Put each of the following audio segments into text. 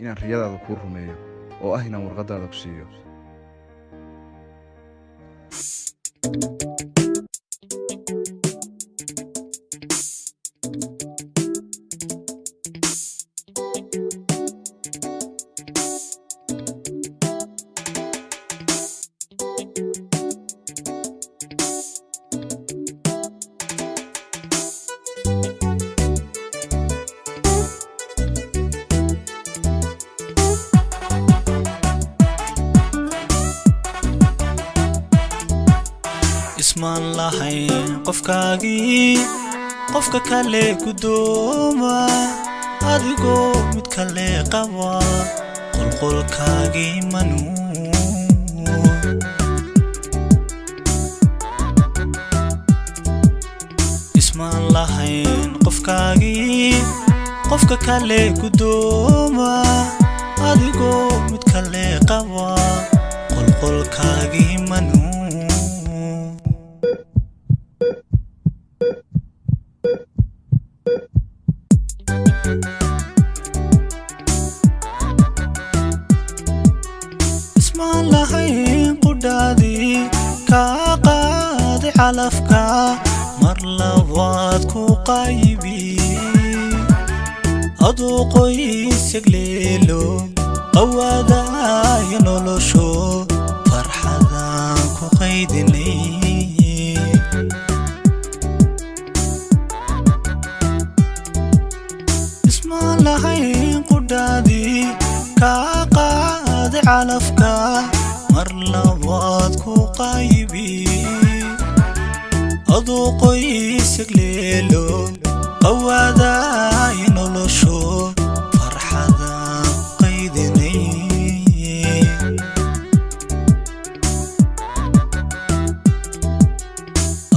Inaan riyadaada kuu rumeeyo oo ah inaan warqaddaada ku siiyo. Ismaan lahayn qofkaagii qofka kale gudooma, adigoo mid kale qaba qolqolkaagii manuu. Ismaan lahayn qofkaagii qofka kale gudooma, adigoo mid kale qaba qolqolkaagii manuu. Ismaan lahayn qudhaadii kaa qaadi calafka, mar labaad ku qaybi aduu qoysagleelo qawaadaaya nolosho farxadaan ku qaydinay. Ismaan lahayn qudhaadii kaa qaadi calafka, mar labaad ku qaybi aduu qoysagleelo qawaadaaya nolosho farxadaan ku qaydinay.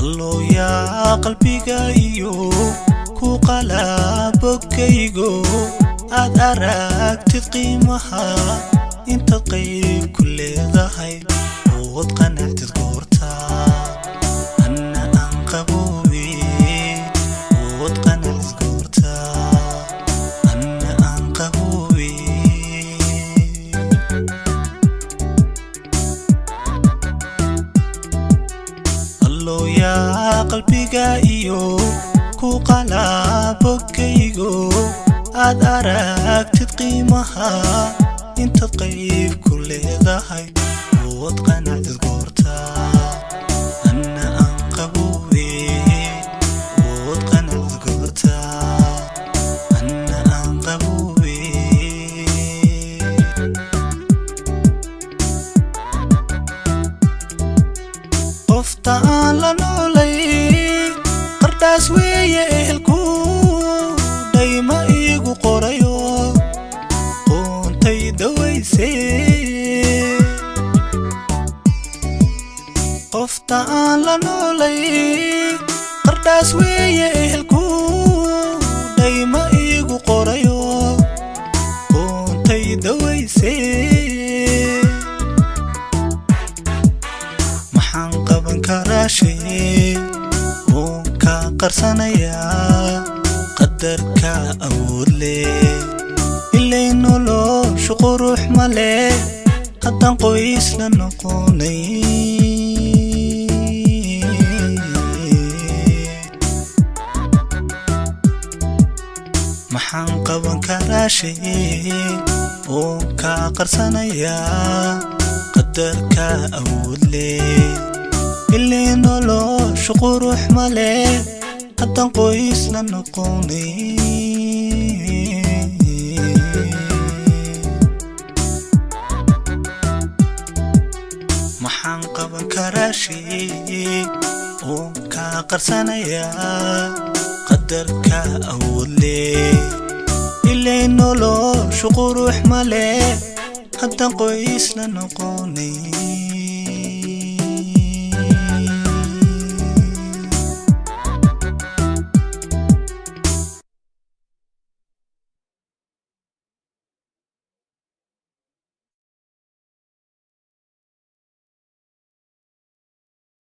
Allow yaa qalbiga iyo ku qalabogaygo, aad aragtid qiimaha intaad qayb ku leedahay, ood qanactid goorta anna aan qaboobe, ood qanactid goorta anna aan qaboobe. Allow yaa qalbiga iyo ku qalabogaygo, aad aragtid qiimaha intaad qayb ku leedahay, ood qanactid goorta anna aan qaboobe, ood qanactid goorta anna aan qaboobe. Qofta aan la noolay qardhaas weeye, ehelku dhayma iigu qorayo qoontay dawayse. Qofta aan la noolay qardhaas weeye, ehelku dhayma iigu qorayo qoontay dawayse. Maxaan qaban karaa shay oon kaa qarsanayaa? Qadarka awood leh, ilay noloshu qurux ma leh haddaan qoys la noqonay. Maxaan qaban karaa shay oon kaa qarsanayaa? Qadarka awood leh, ilay noloshu qurux ma leh haddaan qoys la noqonay. Maxaan qaban karaa shay oon kaa qarsanayaa? Qadarka awood leh, ilay noloshu qurux ma leh haddaan qoys la noqonay.